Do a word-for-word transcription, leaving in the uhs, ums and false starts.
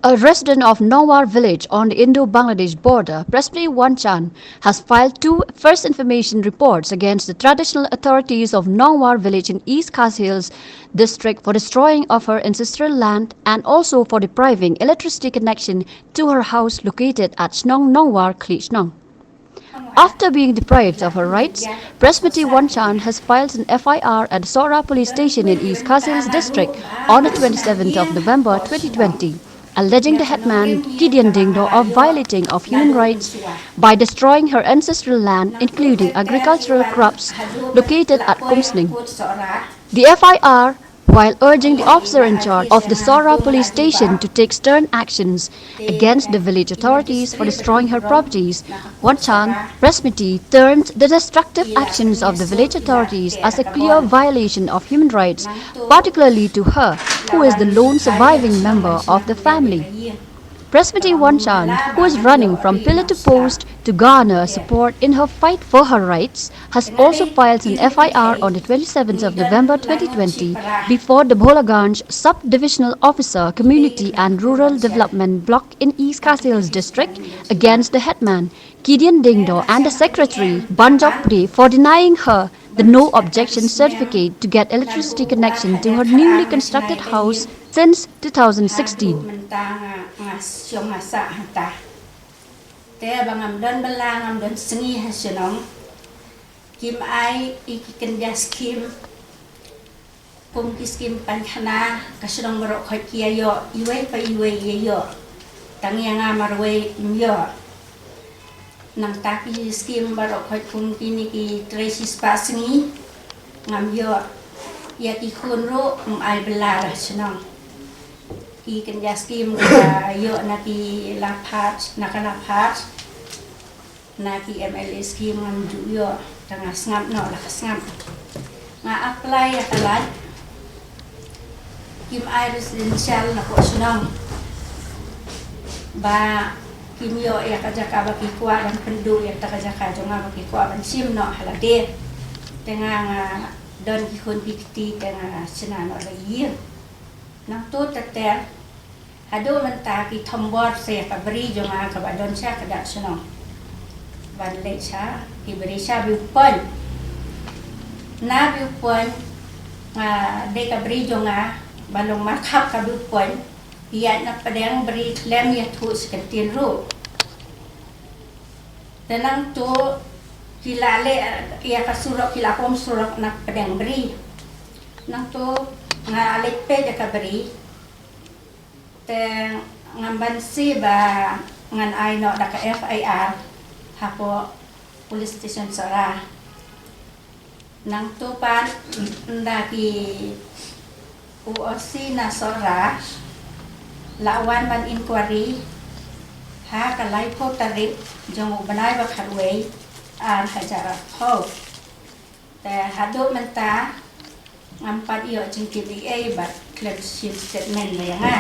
A resident of Nongwar village on the Indo-Bangladesh border, Presmity Wanchan, has filed two first information reports against the traditional authorities of Nongwar village in East Khasi Hills district for destroying of her ancestral land and also for depriving electricity connection to her house located at Shnong Nongwar, Khlieh Shnong. After being deprived of her rights, Presmity Wanchan has filed an F I R at Sohra Police Station in East Khasi Hills District on the twenty-seventh of November twenty twenty, alleging the headman Gideon Dingdo of violating of human rights by destroying her ancestral land, including agricultural crops, located at Kumsning. The F I R, while urging the officer in charge of the Sohra police station to take stern actions against the village authorities for destroying her properties, Wanchan Presmity termed the destructive actions of the village authorities as a clear violation of human rights, particularly to her, who is the lone surviving member of the family. Presmity Wanchan, who is running from pillar to post to garner support in her fight for her rights, has also filed an F I R on the twenty-seventh of November twenty twenty before the Bholaganj Sub-Divisional Officer, Community and Rural Development Block in East Khasi Hills District against the headman, Gideon Dingdo, and the secretary, Banjok Pre, for denying her the no objection certificate to get electricity connection to her newly constructed house since two thousand sixteen. Mynta nga, nga shong nga sah hangta. Te ba ngam don bylla, ngam don sngi ha shnong, kim ai i ki kynja skim. Kum ki skim pynkhana, ka shnong baroh khoit ki ïa ïoh, iwei pa iwei ïa ïoh. Tang ïa nga marwei ym ïoh. Nangta ki skim baroh khoit kum kine ki trei shispah sngi, ngam ïoh. Ïa ki khun ruh ym ai bylla ha shnong. Ki kynja skim ka ïoh na ki laphat, na ka laphat, na ki M L A skim ngam ju ïoh, tang nga sngap noh la ka sngap. Nga apply ïa ka lad, kim ai residential na poh shnong. Ba kim ïoh ïa ka jaka ba ki kwah ban pynduh ïa ka jaka jong nga ba ki kwah ban shim noh ha lade. Te nga, nga don ki khun ki kti, te nga shna noh la ïing. Nangto ter ter, haduh mynta ki thombor sa ïa ka bri jong nga kaba don sha ka dak shnong. Ban leit sha ki bri sha viewpoint. Na viewpoint, nga dei ka bri jong nga, ba long markhap ka viewpoint, ïa na pdeng bri khlem ïathuh shi kyntien ruh. Te nangto ki la leh ïa ka surok, ki la pom surok na pdeng bri. Nangto nga leit peit ïa ka bri. Te ngam banse ba ngan ai noh da ka F I R hapoh police station Sohra. Nangto pat ynda ki, u O C na Sohra la wan ban inquiry ha ka laiphew tarik jong u bnai ba khatwei, ar hajar arphew. Te haduh mynta ngam pat ïoh jingtip ei ei bad khlem shim statement ba ïa nga.